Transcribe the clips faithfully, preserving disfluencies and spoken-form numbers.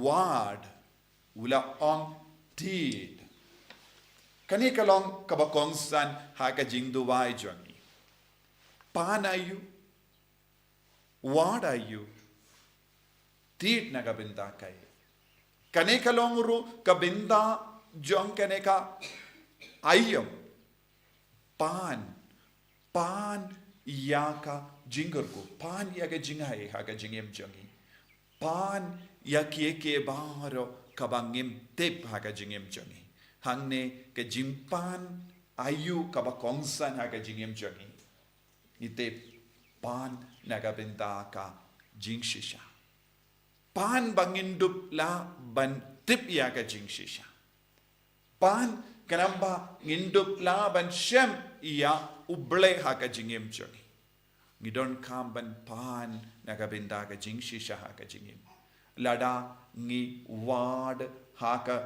Wad, u la ong tied. Kane ka long kaba kongsan ha ka jingduwai jong ngi. Pan aïu, wad aïu, tied na ka bynta kaei. Kane ka long ruh ka bynta jong kane ka aïom. Pan, pan ïa ka jingkyrkhu, pan ïa ka jingai ha ka jingim jong ngi. Pan ïa kiei kiei baroh kaba ngim tip ha ka jingim jong ngi. Hangne ka jingpan aïu kaba kongsan ha ka jingim jong ngi. Ngi tip pan na ka bynta ka jingshisha. Pan ba ngin dup lah ban tip ïa ka jingshisha. Pan khnang ba ngin dup lah ban shem ïa U Blei ha ka jingim jong ngi. Ngi donkam ban pan na ka bynta ka jingshisha ha ka jingim. Lada ngi wad ha ka,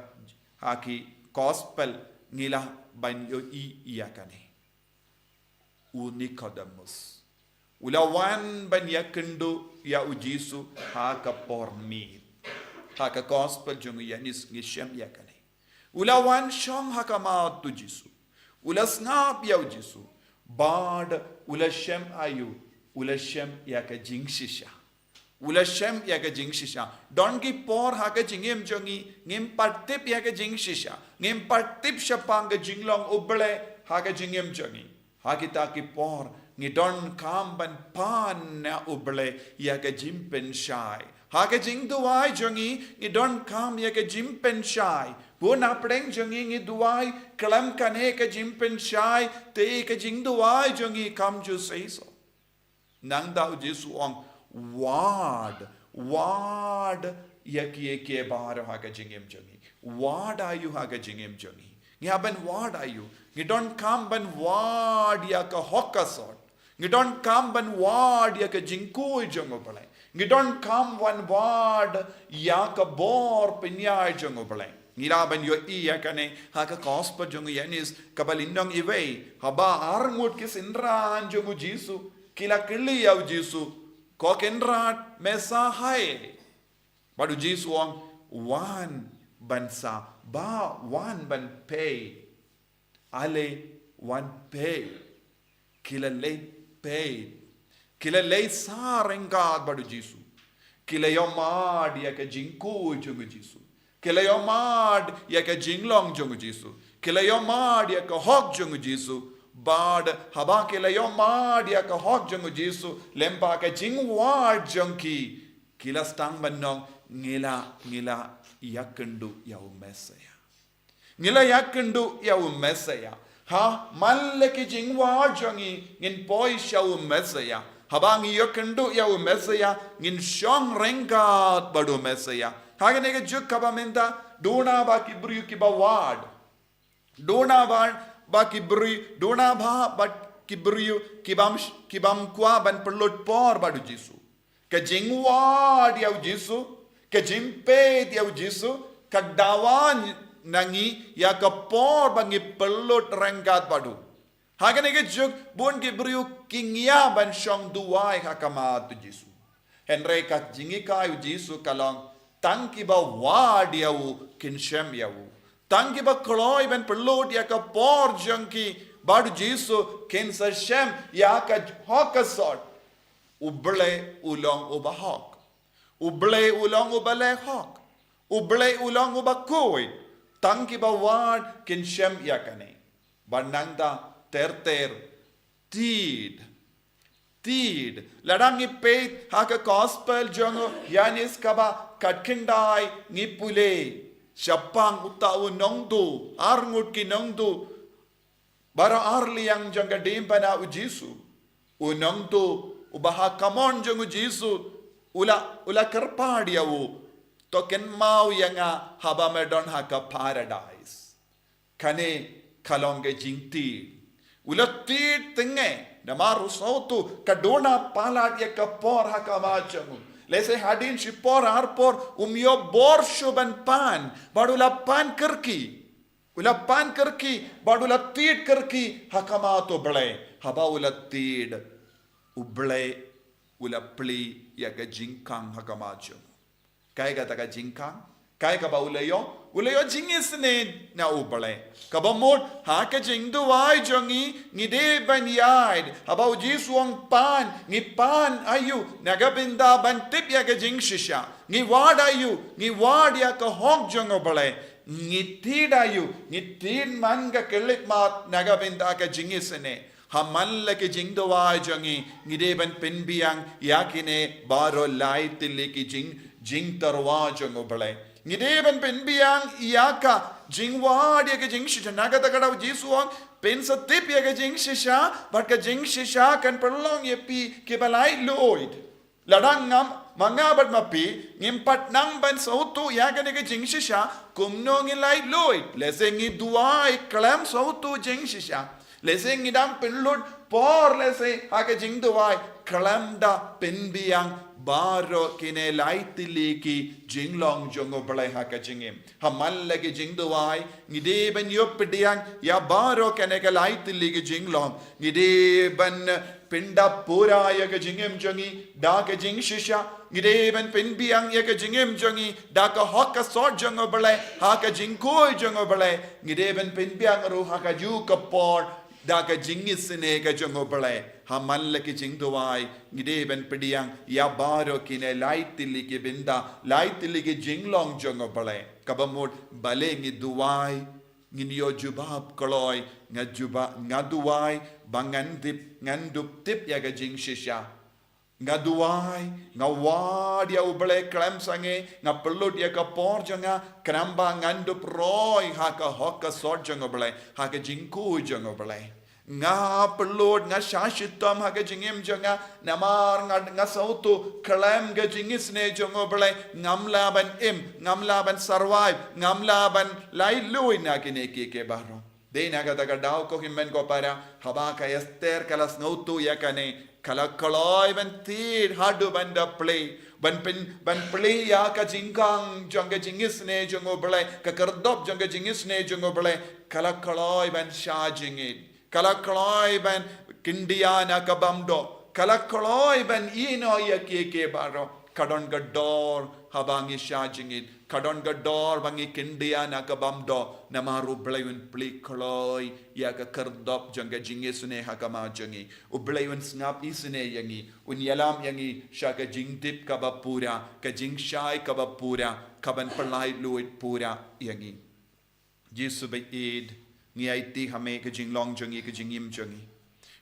ha ki gospel ngi lah ban ïohi ïa kane. U Nicodemus u la wan ban ïakynduh ïa U Jisu ha ka por miet. Ha ka gospel jong u Ïoannis ngi shem ïa kane. U la wan shong ha khmat U Jisu. U la sngap ïa U Jisu. Bad u la shem aïu, u la shem ïa ka jingshisha. U la shem ïa ka jingshisha. Don ki por ha ka jingim jong ngi ngim pat tip ïa ka jingshisha. Ngim pat tip shaphang ka jinglong U Blei ha ka jingim jong ngi. Ha kita ki por ngi donkam ban pan na U Blei ïa ka jingpynshai. Ha ka jingduwai jong ngi ngi donkam ïa ka jingpynshai. Bun na pdeng jong ngi ngi duwai khlem kane ka jingpynshai, te ka jingduwai jong ngi kam ju seisoh. Nangta U Jisu u ong, wad, wad ïa kiei kiei baroh ha ka jingim jong ngi. Wad aïu ha ka jingim jong ngi. Ngi hap ban wad aïu. Ngi donkam ban wad ïa ka hok ka sot. Ngi donkam ban wad ïa ka jingkhuid jong U Blei. Ngi donkam ban wad ïa ka bor pynïaid jong U Blei. Ngi lah ban ïohi ïa kane ha ka gospel jong u Ïoannis kaba lynnong iwei, haba arngut ki synran jong U Jisu ki la kylli ïa U Jisu, ko Kynrad, me sa haei? Bad U Jisu u ong, wan ban sa, ba wan ban peit. Ale wan peit. Ki la leit peit. Ki la leit sa ryngkat bad U Jisu. Ki la ïohmad ïa ka jingkhuid jong U Jisu. Ki la ïohmad ïa ka jinglong jong U Jisu. Ki la ïohmad ïa ka hok jong U Jisu. Bad haba ki la ïohmad ïa ka hok jong U Jisu, lyngba ka jingwad jong ki, ki la sdang ban ong, ngi la, ngi la ïakynduh ïa u Messiah. Ngi la ïakynduh ïa u Messiah. Ha man la ki jingwad jong ngi ngin poi sha u Messiah. Haba ngi ïakynduh ïa u Messiah ngin shong ryngkat bad u Messiah. Ha kane ka juk kaba mynta, duna ba ki briew kiba wad, duna ba, ba ki briew, duna ba, ba ki briew kibym, kibym kwah ban pynlut por bad U Jisu. Ka jingwad ïa U Jisu, ka jingpeit ïa U Jisu, ka dawa na ngi ïa ka por ba ngi pynlut ryngkat bad u. Ha kane ka juk bun ki briew ki ngiah ban shong duwai ha khmat U Jisu. Hynrei ka jinghikai U Jisu ka long, tang kiba wad ïa u kin shem ïa u. Tang kiba kloi ban pynlut ïa ka por jong ki bad U Jisu kin sa shem ïa ka hok ka sot. U Blei u long uba hok. U Blei u long uba leh hok. U Blei u long uba khuid. Tang kiba wad kin shem ïa kane. Bad nangta ter ter, tied. Tied. Lada ngi peit ha ka gospel jong u Ïoannis kaba khatkhyndai ngi pule shaphang uta u nongduh, arngut ki nongduh. Baroh arliang jong ka diengphna U Jisu. U nongduh uba ha kamon jong U Jisu u la, u la kyrpad ïa u, to kynmaw ïa nga haba me don ha ka paradise. Kane ka long ka jingtied. U la tied tyngai namar u sngewthuh ka duna palat ïa ka por ha khmat jong u. Lehse hadien shi por ar por um ïoh bor shuh ban pan, bad u la pan kyrkieh. U la pan kyrkieh bad u la tied kyrkieh ha khmat U Blei. Haba u la tied, U Blei u la plie ïa ka jingkhang ha khmat jong u. Kaei kata ka jingkhang? Kaei kaba u la ïoh? U la ïoh jingisynei na U Blei. Kaba mut, ha ka jingduwai jong ngi, ngi dei ban ïaid. Haba U Jisu u ong pan, ngi pan aïu, na ka bynta ban tip ïa ka jingshisha. Ngi wad aïu, ngi wad ïa ka hok jong U Blei. Ngi thied aïu, ngi thied man ka khyllipmat, na ka bynta ka jingisynei. Ha man la ki jingduwai jong ngi, ngi dei ban pynbiang ïa kine baroh lai tylli ki jing, jingtyrwa jong U Blei. Ngi dei ban pynbiang ïa ka jingwad ïa ka jingshisha. Na kata ka daw U Jisu u ong, pynsa tip ïa ka jingshisha, bad ka jingshisha kan pynlong ïa phi kiba laitluid. Lada ngam, ma nga bad ma phi, ngim pat nang ban sngewthuh ïa kane ka jingshisha, kumno ngin laitluid? Lehse ngi duwai khlem sngewthuh jingshisha. Lehse ngi dang pynlut por lehse ha ka jingduwai khlem da pynbiang baroh kine lai tylli ki jinglong jong U Blei ha ka jingim. Ha man la ki jingduwai, ngi dei ban ïoh pdiang ïa baroh kane ka lai tylli ki jinglong. Ngi dei ban pyndap pura ïa ka jingim jong ngi da ka jingshisha. Ngi dei ban pynbiang ïa ka jingim jong ngi da ka hok ka sot jong U Blei, ha ka jingkhuid jong U Blei. Ngi dei ban pynbiang ruh ha kajuh ka por da ka jingisynei ka jong U Blei. Ha man la ki jingduwai, ngi dei ban pdiang ïa baroh kine lai tylli ki bynta, lai tylli ki jinglong jong U Blei. Kaba mut balei ngi duwai, ngin ïoh jubab kloi, nga jubab, nga duwai ba ngan tip, ngan dup tip ïa ka jingshisha. Nga duwai, nga wad ïa U Blei khlem sangeh, nga pynlut ïa ka por jong nga, khnang ba ngan dup roi ha ka hok ka sot jong U Blei, ha ka jingkhuid jong U Blei. Nga pynlut, nga shah shitom ha ka jingim jong nga, namar nga, nga sngewthuh khlem ka jingisynei jong U Blei, ngam lah ban im, ngam lah ban survive, ngam lah ban laitluid na kine kiei kiei baroh. Dei na kata ka daw ko hynmen ko para, haba ka Esther ka la sngewthuh ïa kane, ka la kloi ban thied haduh ban da plie, ban pyn, ban plie ïa ka jingkhang jong ka jingisynei jong U Blei, ka khyrdop jong ka jingisynei jong U Blei, ka la kloi ban shah jingit, ka la kloi ban kyndiah na ka bymdoh, ka la kloi ban ïehnoh ïa kiei kiei baroh. Ka don ka dor haba ngi shah jingit, ka don ka dor ba ngi kyndiah na ka bymdoh, namar U Blei un plie kloi ïa ka khyrdop jong ka jingisynei ha khmat jong ngi. U Blei un sngap isynei ïa ngi, un ïalam ïa ngi sha ka jingtip kaba pura, ka jingshai kaba pura, kaban pyllait luid pura ïa ngi. Jisu baieit, ngi aiti ha me ka jinglong jong ngi, ka jingim jong ngi.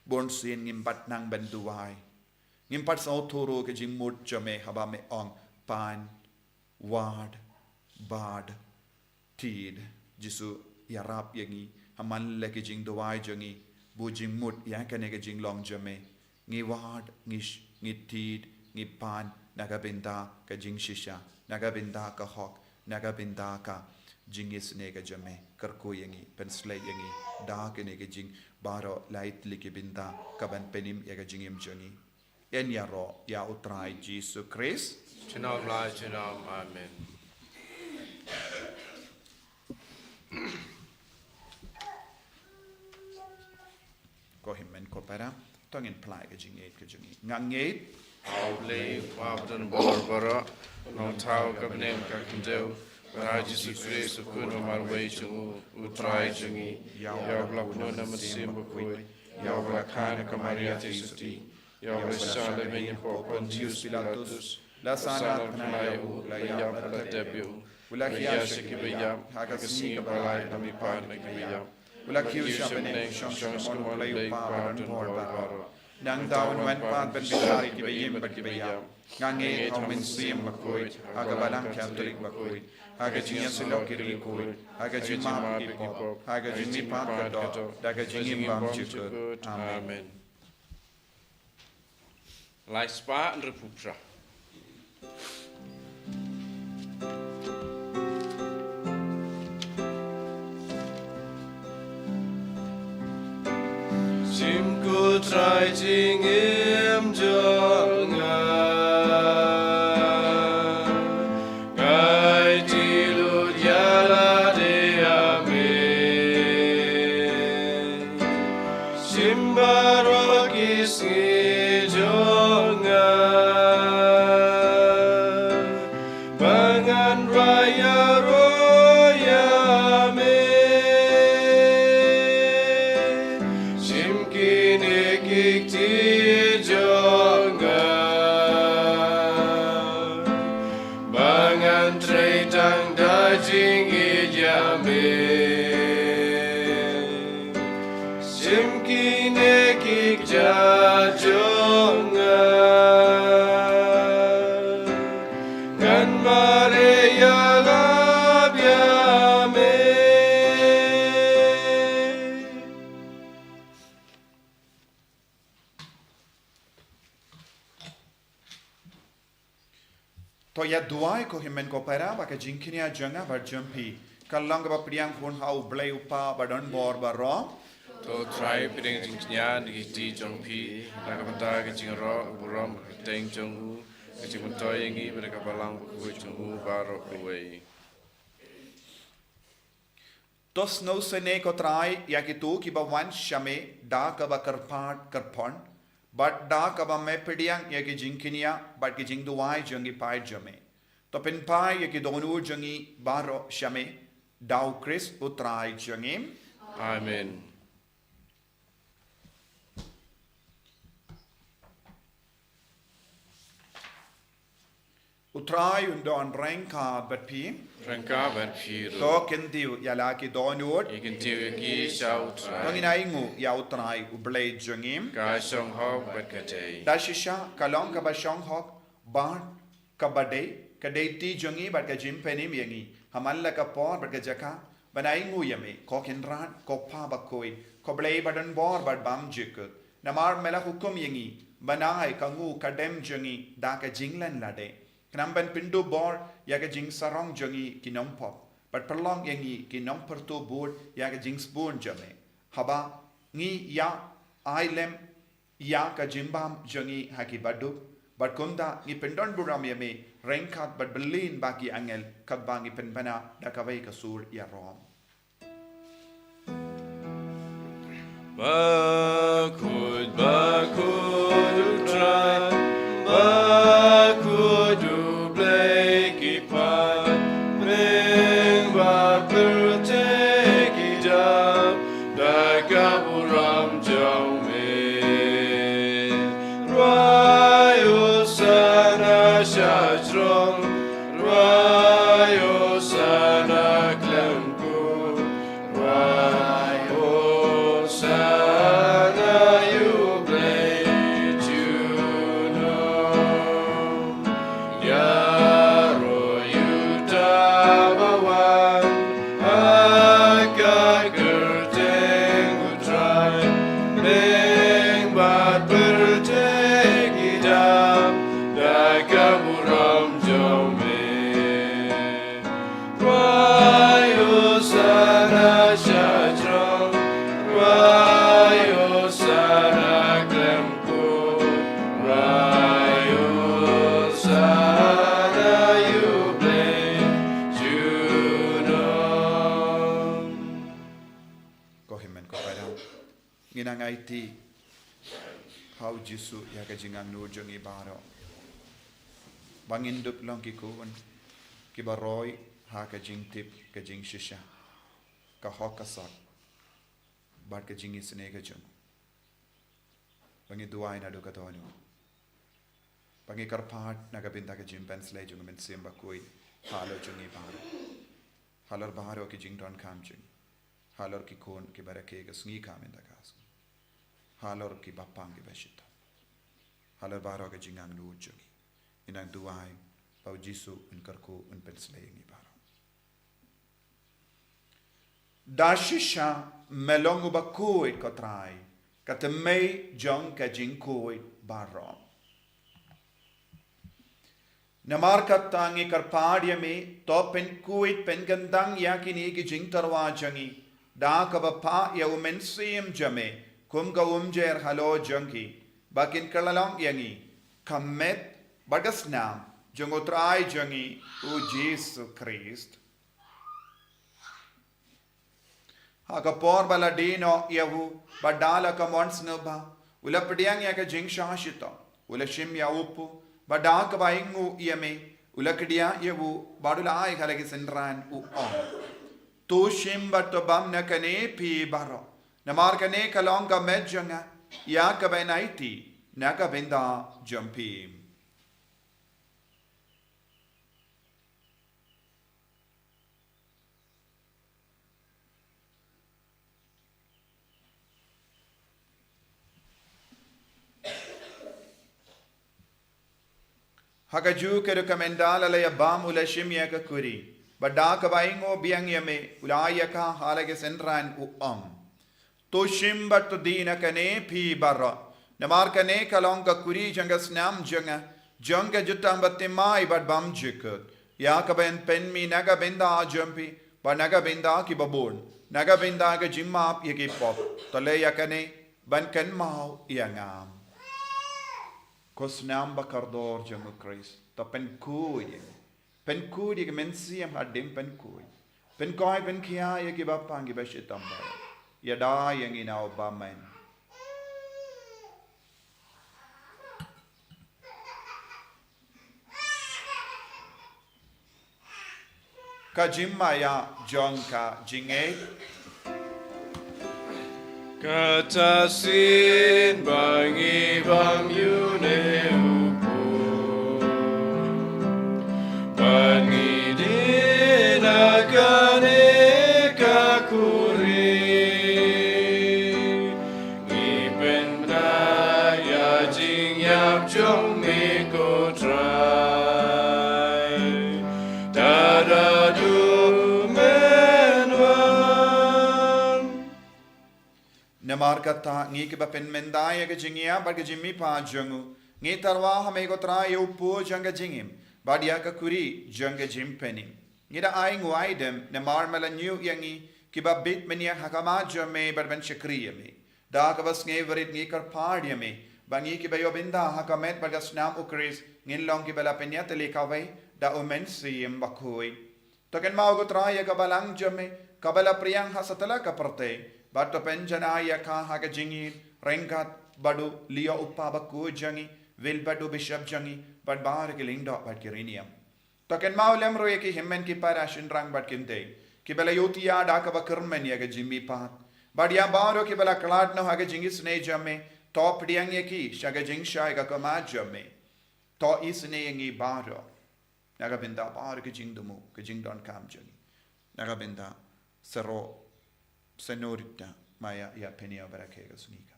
Bunsien ngim pat nang ban duwai. Ngim pat sngewthuh ruh ka jingmut jong me haba me ong pan, wad, bad, thied. Jisu, ïarap ïa ngi ha man la ki jingduwai jong ngi, bad jingmut ïa kane ka jinglong jong me. Ngi wad, ngi sh-, ngi thied, ngi pan na ka bynta ka jingshisha, na ka bynta ka hok, na ka bynta ka jingisynei ka jong me. Kyrkhu ïa ngi, pynshlei ïa ngi da kine ki jing baroh lai tylli ki bynta kaban pynim ïa ka jingim jong ngi. Yn ïaroh ïa U Trai Jisu Khrist. Junom la junom. Amen. Ko hynmen ko para, to ngin phla ka jingngeit ka jong ngi. Nga ngeit ha U Blei, U Kpa badonbor baroh, U Nongthaw ka bneng ka khyndew, bad ha U Jisu Khrist, U Khun ba marwei jong u, U Trai jong ngi, ïa uba la pun na Mynsiem Bakhuid, ïa uba la kha na ka Maria Theisotti, ïa uba la shah lehmeiñ hapoh Pontius Pilatus, la sahnarphna ïa u, la ïap bad la dep ïa u, u la khia sha kiba ïap, ha ka sngi kaba lai u la mihpat na kiba ïap, u la kiew sha bneng, u shong sha ka mon U Blei U Kpa badonbor baroh. Nangta un wan pat ban bishar ïa kiba im bad kiba ïap. Nga ngeit ha U Mynsiem Bakhuid, ha ka Balang Katholik bakhuid, ha ka jingïasyllok ki riewkhuid, ha ka jingmap ki pop, ha ka jingmihpat ka doh, da ka jingim bymjukut. Amen. Lai spah hynriewphew phra. Shim ko Trai jingim jong nga, ngai ti lut ïa lade ha me. Shim baroh ki sngi jong nga, ba Ïaroh ïa me, shim kine ki kti jong nga, ba ngan trei tang da jingïeit ïa me. Shim kine ki kjat jong nga, ngan mareh ïalap ïa me. To ïa duwai ko hynmen ko para, ba ka jingkñia jong nga bad jong phi kan long kaba pdiang hun ha U Blei U Kpa badonbor baroh. To Trai, pdiang jingkñia na ki kti jong phi na ka bynta ka jingïaroh burom ka kyrteng jong u, ka jingmyntoi ïa ngi bad ka balang bakhuid jong u baroh kawei. To sngewsynei ko Trai ïa kito kiba wan sha me da kaba kyrpad kyrpon, bad da kaba me pdiang ïa ki jingkñia bad ki jingduwai jong ki paid jong me. To pynphai ïa ki dohnud jong ngi baroh sha me, da U Khrist U Trai jong ngi. Amen. U Trai un don ryngkat bad phi. Ryngkat bad phi ruh. To kyntiew ïa la ki dohnud. Ïa kyntiew ïa ki sha U Trai. To ngin ainguh ïa U Trai U Blei jong ngi. Ka shong hok bad ka dei. Da shisha ka long kaba shong hok bad kaba dei, ka dei kti jong ngi bad ka jingpynim ïa ngi ha man la ka por bad ka jaka ban ainguh ïa me, ko Kynrad, ko Kpa bakhuid, ko Blei badonbor bad bymjukut. Namar me la hukum ïa ngi ban ai ka nguh ka dem jong ngi da ka jinglen lade, khnang ban pynduh bor ïa ka jingsarong jong ngi ki nongpop, bad pynlong ïa ngi ki nongpyrto bud ïa ka jingsbun jong me. Haba ngi ïa ai lem ïa ka jingbam jong ngi ha ki baduk, bad kumta ngi pyndonburom ïa me ryngkat bad byllien bad ki angel, katba ngi pynbna da kawei ka sur ïarom. Bakhuid, bakhuid U Trai, bakhuid U Blei ki paid, bad pyrthei ki dap da ka burom jong me. Rwai Hosana sha jrong, rwai Hosana khlem kut, rwai Hosana ïa U Blei junom. Ïaroh ïa uta ba wan ha ka kyrteng U Trai, bad pyrthei ki dap da ka burom jong me. Rwai Hosana sha jrong, rwai Hosana khlem kut, rwai Hosana ïa U Blei junom. Ko hynmen ko para, ngin nang aiti ha U Jisu ïa ka jingangnud jong ngi baroh, ba ngin dup long ki khun kiba roi ha ka jingtip, ka jingshisha, ka hok ka sot bad ka jingisynei ka jong u. Ba ngi duwai naduh ka dohnud, ba ngi kyrpad na ka bynta ka jingpynshlei jong U Mynsiem Bakhuid halor jong ngi baroh, halor baroh ki jingdonkam jong ngi, halor ki khun kiba rakhe ka sngi ka mynta ka sngi, halor ki bapang kiba shitom, halor baroh ka jingangnud jong ngi. Ngin nang duwai ba U Jisu un kyrkhu, un pynshlei ïa ngi baroh. Da shisha me long uba khuid ko Trai, ka thymmei jong ka jingkhuid baroh. Namar kata ngi kyrpad ïa me, to pynkhuid pynkyndang ïa kine ki jingtyrwa jong ngi da kaba phah ïa U Mynsiem jong me kum ka umjer halor jong ki, ba kin kylla long ïa ngi ka met bad ka snam jong U Trai jong ngi U Jisu Khrist. Ha ka por ba la die noh ïa u, bad da la ka mon sngewbha, u la pdiang ïa ka jingshah shitom, u la shim ïa u kpu, bad da kaba ainguh ïa me, U la kdiah ïa u bad u la ai ha la ki synran, u ong: To shim bad to bam na kane phi baroh, namar kane ka long ka met jong nga ïa kaba yn aiti na ka bynta jong phi. Ha kajuh ka dei ka mynta la la ïa bam, u la shim ïa ka kuri, bad da kaba ainguh biang ïa me, u la ai ïa ka ha la ki synran, u ong: To shim bad to die na kane phi baroh, namar kane ka long ka kuri jong ka snam jong nga, jong ka jutang bathymmai bad bymjukut, ïa kaba yn pynmih na ka bynta jong phi bad na ka bynta ki babun, na ka bynta ka jingmap ïa ki pop. To leh ïa kane ban kynmaw ïa nga. Ko snam ba kordor jong U Khrist, to pynkhuid ïa ngi. Pynkhuid ïa ngi, mynsiem hadien pynkhuid. Pynkhuid, pynkhia ïa kiba pang, kiba shitom baroh. Ïada ïa ngi na u bymman. Ka jingmaïa jong ka jingngeit. Kata shisien ba ngi bam ïa une u pud, ba ngi die na kane ka kuri, ngi pynda ïa jingïap jong me ko Trai. Tada du men wan. Namar kata, ngi kiba pynmynta ïa ka jingïap bad ka jingmihpat jong u, ngi tyrwa ha me ko Trai ïa u pud jong ka jingim bad ïa ka kuri jong ka jingpynim. Ngi da ainguh aidem namar me la ñiew ïa ngi kiba bit mynniat ha khmat jong me bad ban shakri ïa me. Da kaba sngewrit ngi kyrpad ïa me ba ngi kiba ïoh bynta ha ka met bad ka snam U Khrist ngin long kiba la pynïatylli kawei da U Mynsiem Bakhuid. To kynmaw ko Trai ïa ka balang jong me kaba la phriang ha satlak ka pyrthei, bad to pynjanai ïa ka ha ka jingïeit ryngkat bad u Leo u Kpa Bakhuid jong ngi, Wilbert u Bishop jong ngi, bad baroh ki lyngdoh bad ki riewniam. To kynmaw lem ruh ïa ki hynmen ki para shynrang bad kynthei kiba la ïohthiah da kaba kyrmen ïa ka jingmihpat. Bad ïa baroh kiba la khlad noh ha ka jingisynei jong me, to pdiang ïa ki sha ka jingshai ka khmat jong me. To isynei ïa ngi baroh na ka bynta baroh ka jingthmu, ka jingdonkam jong ngi. Na ka bynta Sero, Senorita Maya ïa Penio, baroh ki ka sngi ka.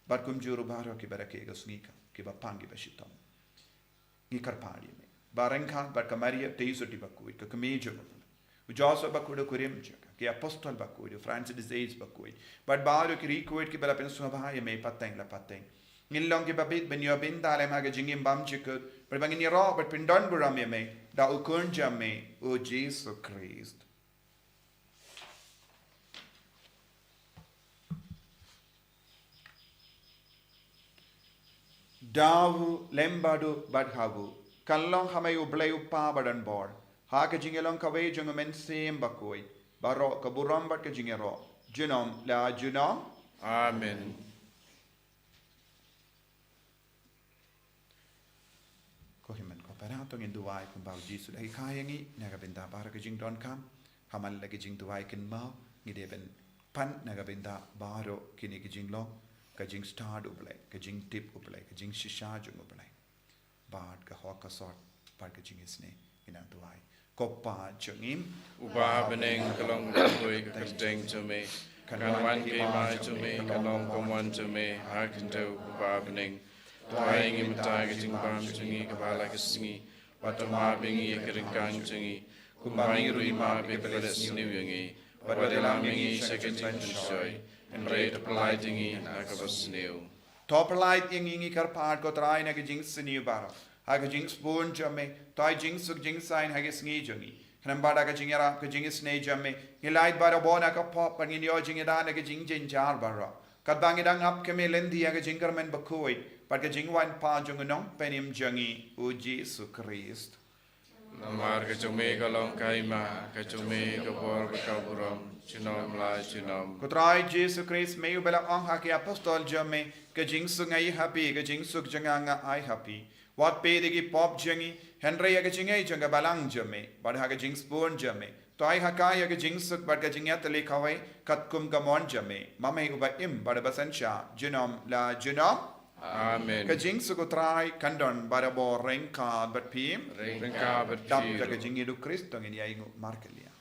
Bad kumjuh ruh baroh kiba rakhe ka sngi ka, kiba pang kiba shitom. Ngi kyrpad ïa me ba ryngkat bad ka Maria Theisotti Bakhuid, ka kmie jong u Blei, u Joseph Bakhuid, u kurim jong ka, ki apostol bakhuid, u Francis de Sales Bakhuid, bad baroh ki riewkhuid kiba la pynsngewbha ïa me pateng la pateng, ngin long kiba bit ban ïoh bynta lem ha ka jingim bymjukut, bad ba ngin ïaroh bad pyndonburom ïa me da u Khun jong me, u Jisu Khrist. Da u lem bad u bad ha u, kan long ha me U Blei U Kpa badonbor, ha ka jingïalong kawei jong U Mynsiem Bakhuid, baroh ka burom bad ka jingïaroh junom la junom. Amen. Ko hynmen ko para, to ngin duwai kumba u Jisu u la hikai ïa ngi na ka bynta baroh ka jingdonkam. Ha man la ka jingduwai kynmaw ngi dei ban pan na ka bynta baroh kine ki jinglong, ka jingstad U Blei, ka jingtip U Blei, ka jingshisha jong U Blei, bad ka hok ka sot bad ka jingisynei. Ngin nang duwai. Ko Pa jong ngi uba ha bneng, ka long ka kyrteng jong me, kan wan ka hima jong me, kan long ka mon jong me ha khyndew uba ha bneng. To ai ïa ngi mynta ka jingbam jong ngi kaba la ka sngi, bad to map ïa ngi ïa ka ryngkang jong ngi, kumba ngi ruh ngi map ïa kiba leh sniew ïa ngi, bad wat ïalam ïa ngi sha ka jingpynshoi, hynrei to pyllait ïa ngi na kaba sniew. To pyllait ïa ngi, ngi kyrpad ko Trai, na ka jingsniew baroh, ha ka jingsbun jong me. To ai jingsuk jingsaiñ ha ka sngi jong ngi, khnang ba da ka jingïarap ka jingisynei jong me ngin lait baroh bun na ka pop, bad ngin ïoh jingïada na ka jingjynjar baroh, katba ngi dang ap kmie lynti ha ka jingkyrmen bakhuid bad ka jingwan pat jong u Nongpynim jong ngi, u Jisu Khrist. Namar ka jong me ka long ka hima, ka jong me ka bor bad ka burom junom la junom. Ko Trai Jisu Khrist, me uba la ong ha ki apostol jong me, ka jingsuk nga ai ha phi, ka jingsuk jong nga nga ai ha phi. Wat peit ïa ki pop jong ngi, hynrei ïa ka jingngeit jong ka balang jong me, bad ha ka jingsbun jong me, to ai ha ka ïa ka jingsuk bad ka jingïatylli kawei, katkum ka mon jong me, ma me uba im bad uba synshar, junom la junom. Amen. Ka jingsuk U Trai kan don barabor ryngkat bad phi. Ryngkat bad phi. Dap da ka jingïaid u Khrist to ngin ïa ïnguh markylliang.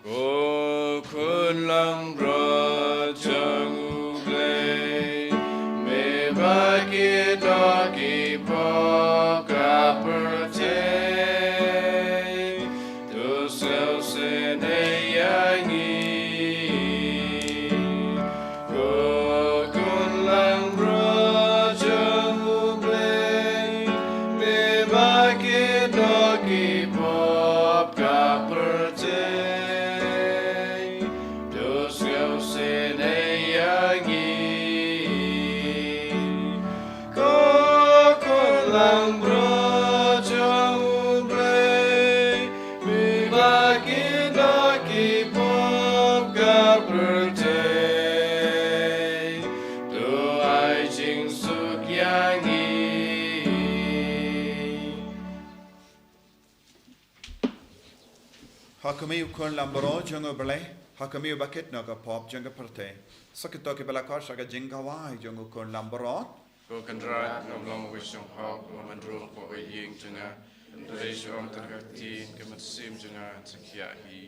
Ko khun langbrot jong U Blei, me ba ki doh ki pop ka pyrthei, to sngewsih ïa ngi. Ko khun langbrot jong U Blei, me ba ki doh ki pop ka pyrthei, to sngewsih ïa ngi. Ko khun langbrot jong U Blei, me ba ki doh ki pop ka pyrthei, to ai jingsuk ïa ngi. Ha khmih, ko khun langbrot jong U Blei, ha khmih ba ki doh ki pop jong ka pyrthei. Sa kito kiba la khot sha ka jingkhawai jong U Khun Langbrot. Ko Kynrad, ngam long uwei u shynghop ban wan ruh hapoh ka ïing jong nga, hynrei shu ong tang ka ktien, ka mynsiem jong nga yn sa khiah hi.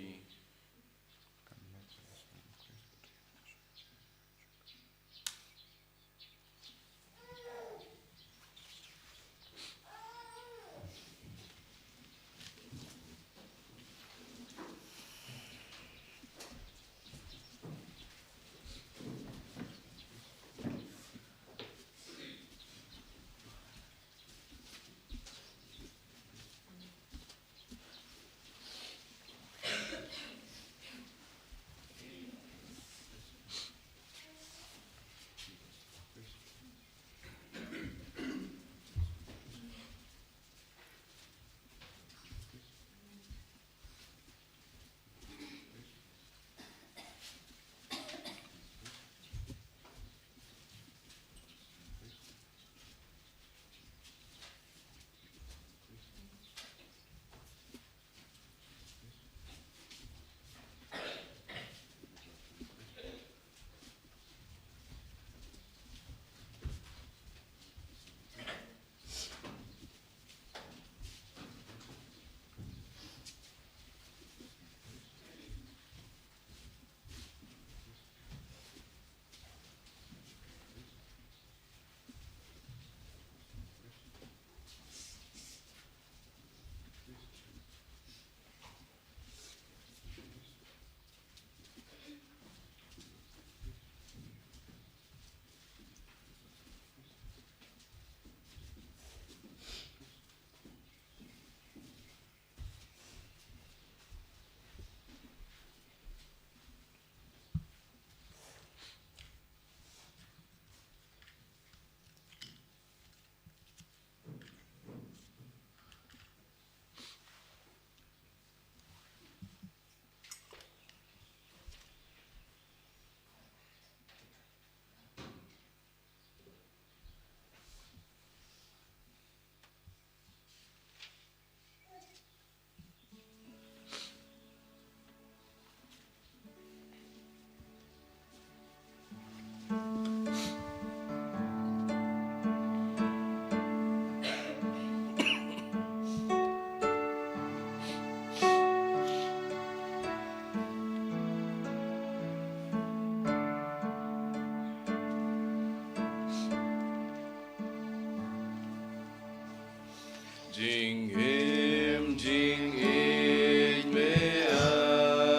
Jingim jingïeit me ai,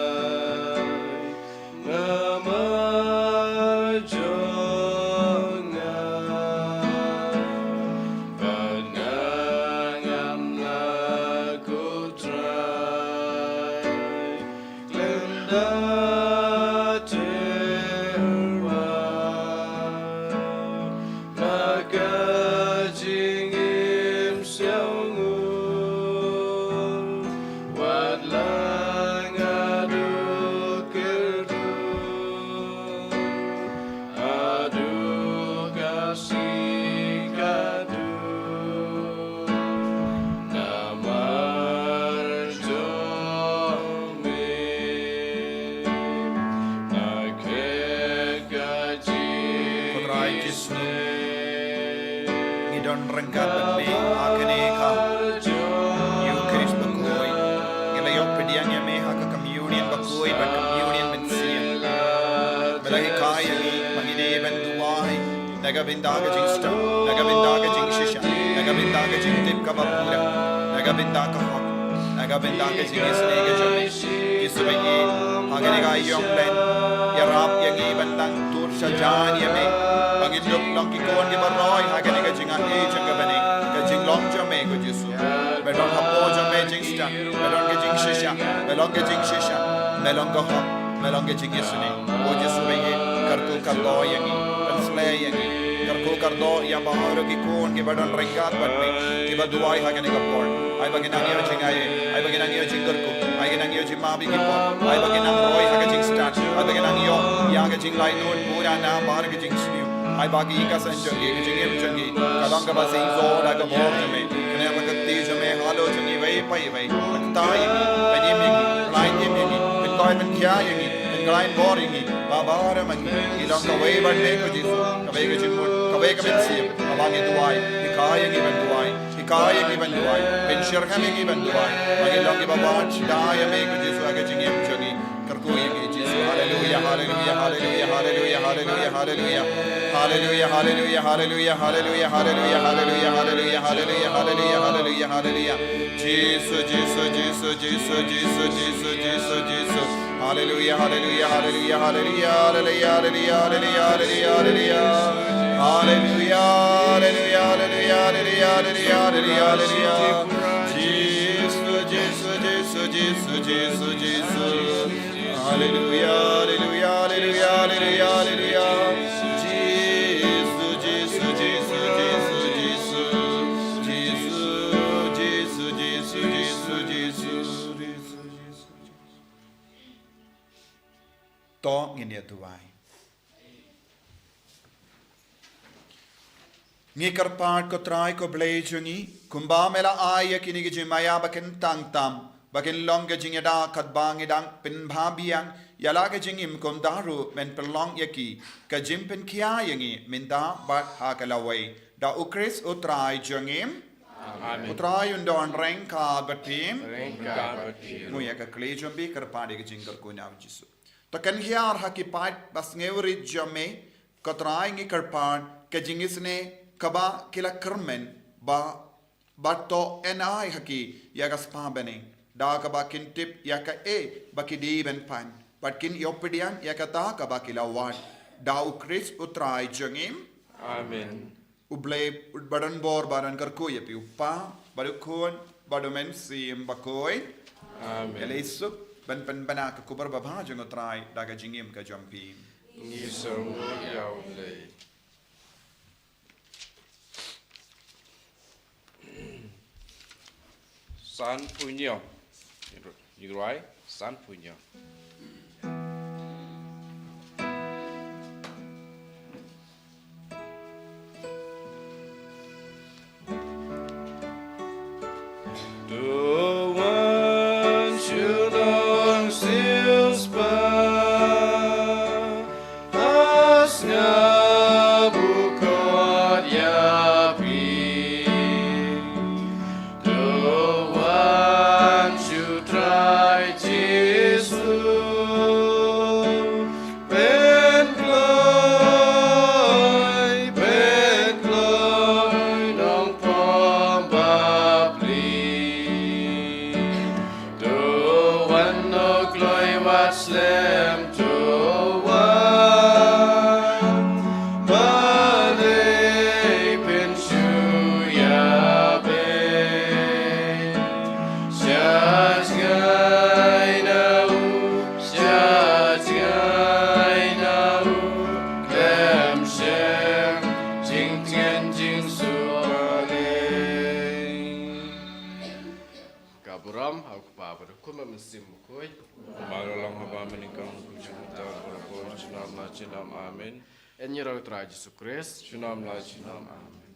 namar jong nga, bad nga ngam lah, ko Trai, khlem da tyrwa, na ka jingim sngewnguh, wat la nga duh Jisu, ngi don ryngkat bad me ha kane ka Eucharist bakhuid. Ngi la ïoh pdiang ïa me ha ka communion bakhuid bad communion mynsiem. Me la hikai ïa ngi ba ngi dei ban duwai na ka bynta ka jingstad, na ka bynta ka jingshisha, na ka bynta ka jingtip kaba pura, na ka bynta ka hok, na ka bynta ka jingisynei ka jong me. Jisu, ba ngi ha kane ka ïong lent, ïarap ïa ngi ban nang tur shajan ïa me, ba ngin dup long ki khun kiba roi ha kane ka jingai jong ka bneng, ka jinglong jong me, ko Jisu. Me don hapoh jong me jingstad, me don ka jingshisha, me long ka jingshisha, me long ka hok, me long ka jingisynei. Ko Jisu, ba ngi kyrkhu kyrdoh ïa ngi, pynsleh ïa ngi, kyrkhu kyrdoh ïa baroh ki khun kiba don ryngkat bad me, kiba duwai ha kane ka por. Ai ba kin nang ïoh jingai, ai ba kin nang ïoh jingkyrkhu, ai kin nang ïoh jingmap ïa ki pop, ai ba kin nang roi ha ka jingstad, ai ba kin nang ïoh ïa ka jinglait nud pura na baroh ka jingsniew. Ai ba ki ïing ka sem jong ki, ka jingim jong ki, ka long kaba seng sor da ka bor jong me. Kane ba ka kti jong me halor jong ngi iwei pa iwei. Kata ïa ngi, pynim ïa ngi, pynim ïa ngi, pynkhuid pynkhia ïa ngi, pynkhlaiñ bor ïa ngi, ba baroh ma ngi ngi long kawei bad me, ko Jisu. Kawei ka jingmut, kawei ka mynsiem. Ba ngi duwai, hikai ïa ngi ban duwai, hikai ïa ngi ban duwai, pynshitom ïa ngi ban duwai. Ba ngi long kiba wad da ïa me, ko Jisu, ha ka jingim jong ngi. Kyrkhu ïa me, Jisu. Haleluia, haleluia, haleluia, haleluia, haleluia, haleluia. Haleluia, haleluia, haleluia, haleluia, haleluia, haleluia, haleluia, haleluia, haleluia, haleluia, haleluia. Jisu, Jisu, Jisu, Jisu, Jisu, Jisu, Jisu, Jisu. Haleluia, haleluia, haleluia, haleluia, haleluia, haleluia, haleluia, haleluia. Haleluia, haleluia, haleluia, haleluia, haleluia, haleluia, haleluia. Jisu, Jisu, Jisu, Jisu, Jisu, Jisu. Haleluia, haleluia, haleluia, haleluia, haleluia. Jisu, Jisu, Jisu, Jisu, Jisu, Jisu. Jisu, Jisu, Jisu, Jisu, Jisu, Jisu. To ngin ïa duwai. Ngi kyrpad, ko Trai, ko Blei jong ngi, kumba me la ai ïa kine ki jingmaïa ba kin tang tam, ba kin long ka jingïada katba ngi dang pynbha biang ïa la ka jingim, kumta ruh men pynlong ïa ki ka jingpynkhia ïa ngi mynta bad ha ka lawei. Da U Khrist U Trai jong ngi. Amen. U Trai un don ryngkat bad phi. Ryngkat bad phi. Mut ïa ka kli jong phi, kyrpad ïa ka jingkyrkhu na U Jisu. To kynhiar ha ki paid basngewrit jong me, ko Trai, ngi kyrpad, ka jingisynei kaba ki la kyrmen, ba, ba to ai ha ki ïa ka spah bneng, da kaba kin tip ïa kaei ba ki dei ban pan, bad kin ïoh pdiang ïa kata kaba ki la wad. Da U Khrist U Trai jong ngi. Amen. U Blei ba don bor ba don kyrkhu ïa phi, U Kpa bad U Khun bad U Mynsiem Bakhuid. Amen. Ïaleh suk ban pynbna ka khubor babha jong U Trai da ka jingim ka jong phi. Ngi sngewnguh ïa U Blei. San Punyo. Jingruwai, San Punyo. To wan shu long siewspah, ha sngap u kot ïa phi. To wan shu Trai Jisu, pynkloi, pynkloi nongpom bapli. To wan, oh kloi wat slem, to wan. Balei pynshu ïa beit? Sha jngai na u, sha jngai na u, khlem shym jingtngen jingsuk balei. Ka burom ha U Kpa bad U Khun bad U Mynsiem Bakhuid. Kumba la long haba mynnyngkong, kumjuh mynta, barabor, junom la junom. Amen. Yn ïaroh ïa U Trai Jisu Khrist. Junom la junom. Amen.